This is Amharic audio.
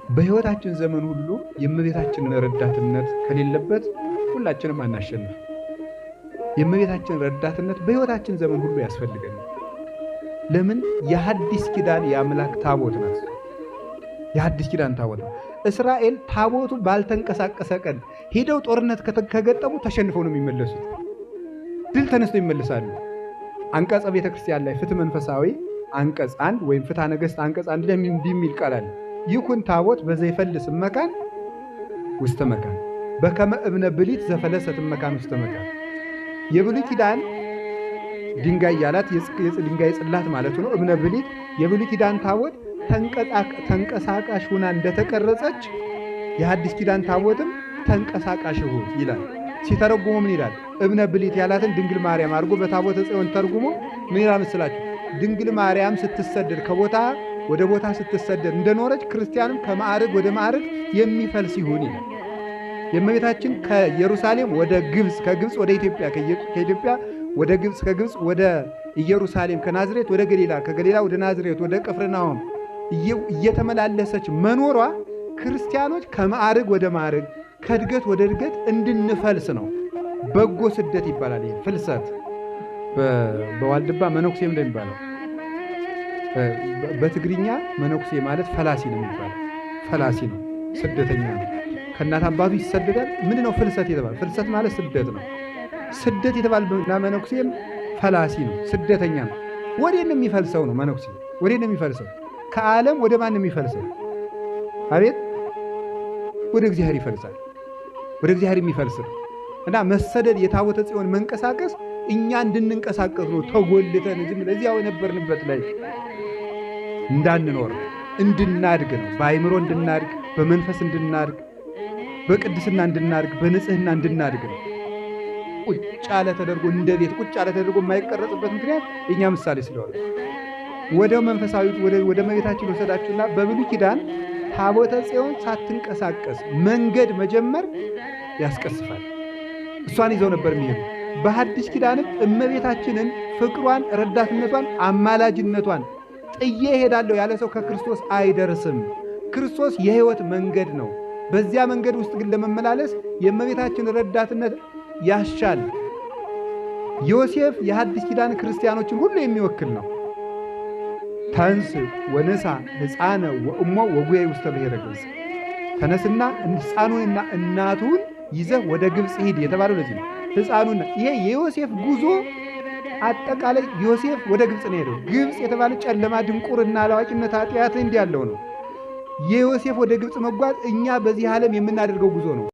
በሕይወታችን ዘመን ሁሉ የእመቤታችንን ረዳትነት ከሌለበት ሁላችንም አናሸንፍ። የእመቤታችን ረዳትነት በሕይወታችን ዘመን ሁሉ ያስፈልገናል። ለምን? የሐዲስ ኪዳን የአምላክ ታቦት ናት። የሐዲስ ኪዳን ታቦት ነው። እስራኤል ታቦቱ ባልተንቀሳቀሰ ቀን ሄደው ጦርነት ከገጠሙ ተሸንፈው ነው የሚመለሱት። ድል ተነስተው ይመለሳሉ። አንቀጸ ቤተ ክርስቲያን ላይ ፍትሕ መንፈሳዊ አንቀጽ 1 ወይም ፍትሐ ነገሥት አንቀጽ 1 ላይ እንዲህ የሚል ቃል አለ። ይኩን ታቦት በዘይፈልስ እመካን ውስተ መካን በከመ እብነ ብሊት ዘፈለሰት እመካን ውስተ መካን። የብሉይ ኪዳን ድንጋይ ያላት የድንጋይ ጽላት ማለቱ ነው። እብነ ብሊት የብሉይ ኪዳን ታቦት ተንቀሳቃሽ ሁና እንደተቀረጸች የሐዲስ ኪዳን ታቦትም ተንቀሳቃሽ ይሁን ይላል። ሲተረጉሙ ምን ይላል? እብነ ብሊት ያላትን ድንግል ማርያም አድርጎ በታቦተ ጽዮን ተርጉሞ ምን ይላል መስላችሁ? ድንግል ማርያም ስትሰደድ ከቦታ ወደ ቦታ ስትሰደድ እንደኖረች ክርስቲያንም ከማዕርግ ወደ ማዕርግ የሚፈልስ ይሁን ይላል። የእመቤታችን ከኢየሩሳሌም ወደ ግብፅ፣ ከግብፅ ወደ ኢትዮጵያ፣ ከኢትዮጵያ ወደ ግብፅ፣ ከግብፅ ወደ ኢየሩሳሌም፣ ከናዝሬት ወደ ገሊላ፣ ከገሊላ ወደ ናዝሬት ወደ ቅፍርናሆም እየተመላለሰች መኖሯ ክርስቲያኖች ከማዕርግ ወደ ማዕርግ፣ ከእድገት ወደ እድገት እንድንፈልስ ነው። በጎ ስደት ይባላል። ይሄ ፍልሰት በዋልድባ መነኩሴ እንደሚባለው በትግርኛ መነኩሴ ማለት ፈላሲ ነው የሚባለው። ፈላሲ ነው፣ ስደተኛ ነው። ከእናት አባቱ ይሰደዳል። ምንድን ነው ፍልሰት የተባለ? ፍልሰት ማለት ስደት ነው። ስደት የተባለ መነኩሴም ፈላሲ ነው፣ ስደተኛ ነው። ወዴት ነው የሚፈልሰው ነው መነኩሴ? ወዴት ነው የሚፈልሰው? ከዓለም ወደ ማን ነው የሚፈልሰው? አቤት፣ ወደ እግዚአብሔር ይፈልሳል። ወደ እግዚአብሔር የሚፈልስ ነው። እና መሰደድ የታቦተ ጽዮን መንቀሳቀስ እኛ እንድንንቀሳቀስ ነው። ተጎልተን ዝም እዚያው የነበርንበት ላይ እንዳንኖር እንድናድግ ነው። በአይምሮ እንድናድግ፣ በመንፈስ እንድናድግ፣ በቅድስና እንድናድግ፣ በንጽህና እንድናድግ ነው። ቁጭ ያለ ተደርጎ እንደ ቤት ቁጭ ያለ ተደርጎ የማይቀረጽበት ምክንያት የኛ ምሳሌ ስለሆነ ወደ መንፈሳዊ ወደ እመቤታችን ወሰዳችሁና በብሉይ ኪዳን ታቦተ ጽዮን ሳትንቀሳቀስ መንገድ መጀመር ያስቀስፋል። እሷን ይዘው ነበር የሚሄዱ። በሐዲስ ኪዳንም እመቤታችንን ፍቅሯን፣ ረዳትነቷን፣ አማላጅነቷን ጥዬ እሄዳለሁ ያለ ሰው ከክርስቶስ አይደርስም። ክርስቶስ የሕይወት መንገድ ነው። በዚያ መንገድ ውስጥ ግን ለመመላለስ የእመቤታችን ረዳትነት ያሻል። ዮሴፍ የሐዲስ ኪዳን ክርስቲያኖችን ሁሉ የሚወክል ነው። ተንስ ወነሳ ሕፃነ ወእሞ ወጉየ ውስተ ብሔረ ግብፅ፣ ተነስና ሕፃኑንና እናቱን ይዘህ ወደ ግብፅ ሂድ የተባለው ለዚህ ነው። ሕፃኑና ይሄ የዮሴፍ ጉዞ አጠቃላይ ዮሴፍ ወደ ግብፅ ነው የሄደው። ግብፅ የተባለ ጨለማ፣ ድንቁርና፣ አላዋቂነት፣ ኃጢአት እንዲህ ያለው ነው። የዮሴፍ ወደ ግብፅ መጓዝ እኛ በዚህ ዓለም የምናደርገው ጉዞ ነው።